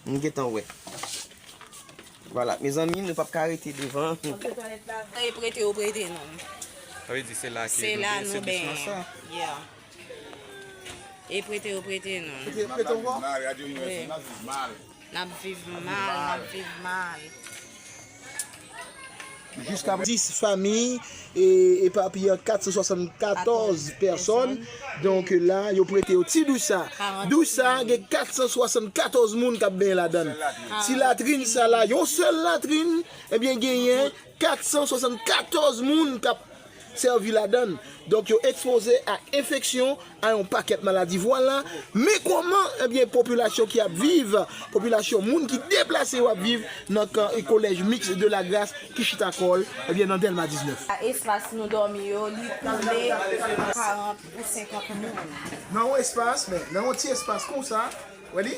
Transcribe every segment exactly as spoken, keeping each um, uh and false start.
Nou gentan wè. Vwala, mezanmi, nou p ap ka rete devan. E prete yo prete nou. Sa vle di se la ke se nou la gen nou sèvis nan sa. Yeah. E prete yo prete nou. Prete, prete w ankò? Wi. N ap viv mal, n ap viv mal. Jiska dis fanmi e epapiye an kat san swasannkatòz pèsòn. Donk la, yo prete yo ti douch sa. Douch sa gen kat san swasannkatòz moun k ap benyen ladan l. Ti latrin sa la, yon sèl latrin, ebyen genyen kat san swasannkatòz moun k ap sèvi ladan l. Donk, yo ekspoze a enfeksyon, a yon pakèt maladi. Vwala, men kòman, ebyen, popilasyon ki ap viv, popilasyon moun ki deplase yo ap viv nan kan e kolèj miks de la Grâce ki chita kò l, ebyen, nan Dèlma diznèf. Espas nou dòmi yo, li koule karant ou senkant moun. Nan yon espas, men, nan yon ti espas konsa, wè li?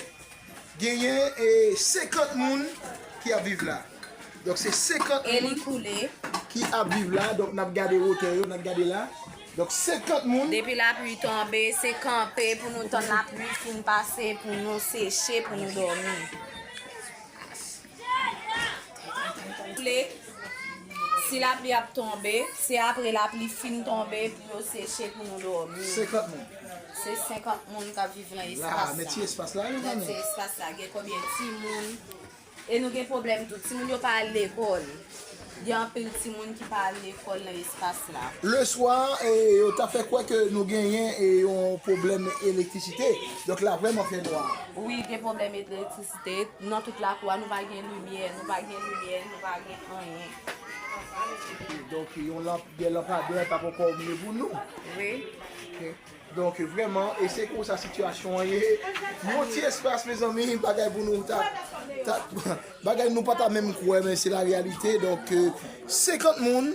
Genyen, e, senkant moun ki ap viv la. Donk, se senkant moun ki ap viv la. Donk, n ap gade wotè yo, n ap gade la. Donk, senkant moun. Depi lapli tonbe, se kanpe pou nou tann lapli fin pase, pou nou seche, pou nou dòmi. Koule, si lapli ap tonbe, se apre lapli fin tonbe pou yo seche, pou nou dòmi. Senkant moun. Se senkant moun k ap viv nan espas la. Nan ti espas la, wi, nan ti espas la, gen konbyen timoun? E nou gen pwoblèm tou. Timoun yo pa al lekòl. Gen anpil timoun ki pa al lekòl nan espas la. Leswa, e, yo ta fè kwè ke nou genyen, e, yon pwoblèm elektrisite. Donk, la vrèman fè nwa. Wi, gen pwoblèm elektrisite. Nan tout lakou a, nou pa gen limyè, nou pa gen limyè, nou pa gen anyen. Donk, yon lanp, de lanpadè pa poko vini pou nou. Wi. Ok. Donk, vrèman, e se konsa sitiyasyon an ye. Yon ti espas, mezanmi, bagay pou nou ta, ta, bagay nou pa ta menm kwè, men se la reyalite. Donk, e, senkant moun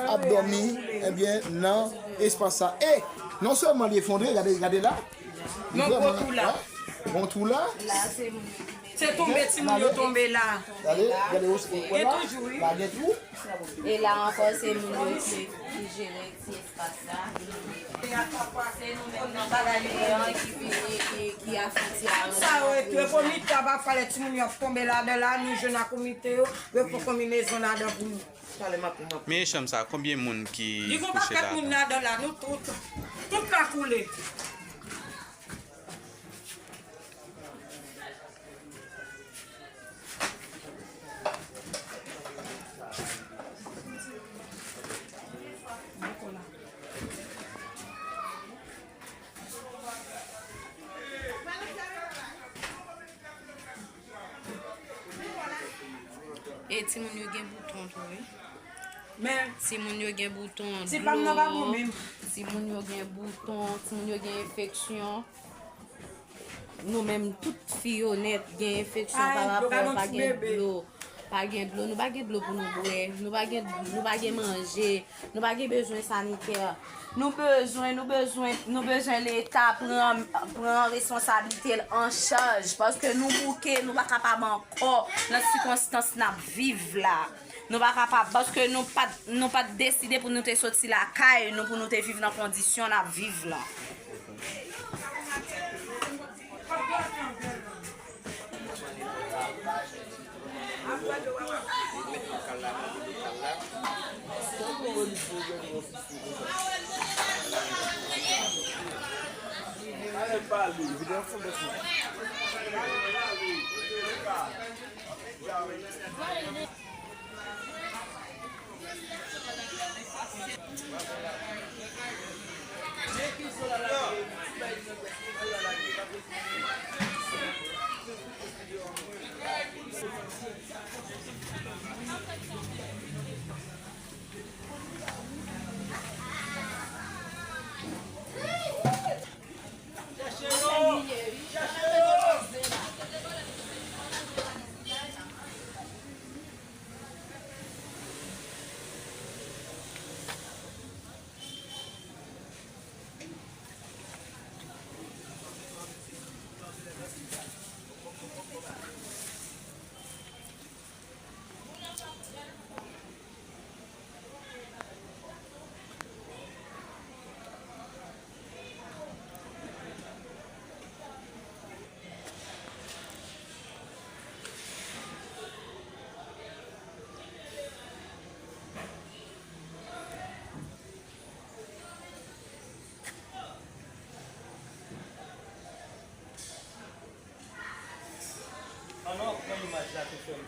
ap dòmi, ebyen, nan espas sa. E non sèlman li efondre, gade, gade la. Li vrèman, wi. Gon twou la. La, se moun yo ki mete. Se tonbe timoun yo tonbe la. Gade, gade, wè la. Gen toujou, wi. La, gen twou. E la ankò, se moun yo ki, ki jere ti espas la. Se nou menm nan bagay an ki vini, ki, ki afranchi a nou. Tout sa yo tou, e komite a pa falè timoun yo ap tonbe ladan la, nou jwenn ak komite yo, yo fè konbinezon ladan pou nou. Men chanm sa, konbyen moun ki kouche ladan? Li gon pakèt moun ladan la, nou tout, tout la koule. E timoun yo gen bouton tou, wi. Men timoun yo gen bouton, ti pa m nan pa bon menm. Timoun yo gen bouton, timoun yo gen enfeksyon. Nou menm, tout fi yo nèt gen enfeksyon pa rapò pa gen dlo. Pa gen dlo, nou pa gen dlo pou nou bwè, nou pa gen, nou pa gen manje, nou pa gen bezwen sanitè. Nou bezwen, nou bezwen, nou bezwen Leta pran, pran responsablite l an chaj, paske nou bouke, nou pa kapab ankò nan sikonstans n ap viv la. Nou pa kapab, paske nou pa t, nou pa t deside pou nou te soti lakay nou, pou nou te viv nan kondisyon n ap viv la.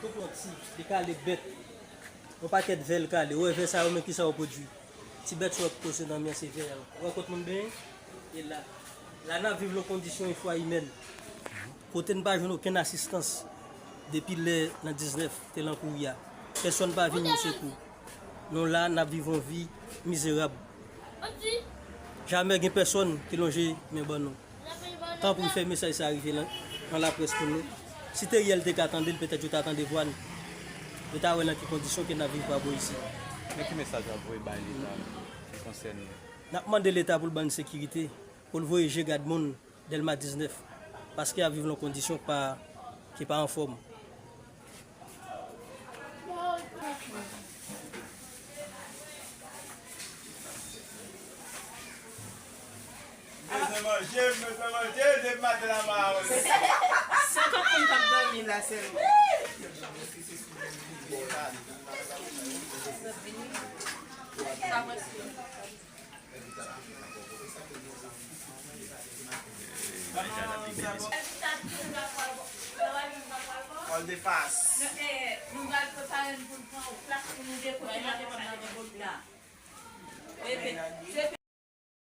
Tou pran ti, li kale bèt. Yon pakèt vè l kale. Ou wè vè sa yo, men kisa yo pwodui. Ti bèt sa yo poze nan men se vè a. Ou wè kot moun benyen? E la. La n ap viv yon kondisyon enfwa imèn. Kote n pa jwenn okenn asistans depi lè nan diznèf te lan kouri a. Pèsonn pa vin nou sekou. Nou la, n ap viv yon vi mizerab. Jamè gen pèsonn ki lonje men ban nou. Tanpri fè mesaj sa rive lan, nan laprès pou nou. Si Teriel te ka tande l, petèt yo ta tande vwa n. Yo ta wè nan ki kondisyon ke n ap viv pa bò isi. Men ki mesaj w ap voye bay Leta ki konsène nou? N ap mande Leta pou l ban n sekirite, pou l voye je gad moun Dèlma diznèf, paske y ap viv lan kondisyon pa, ki pa anfòm. Bezwen manje, m bezwen manje, depi maten la m a wè. Senkant moun k ap dòmi la sèlman. All the pass.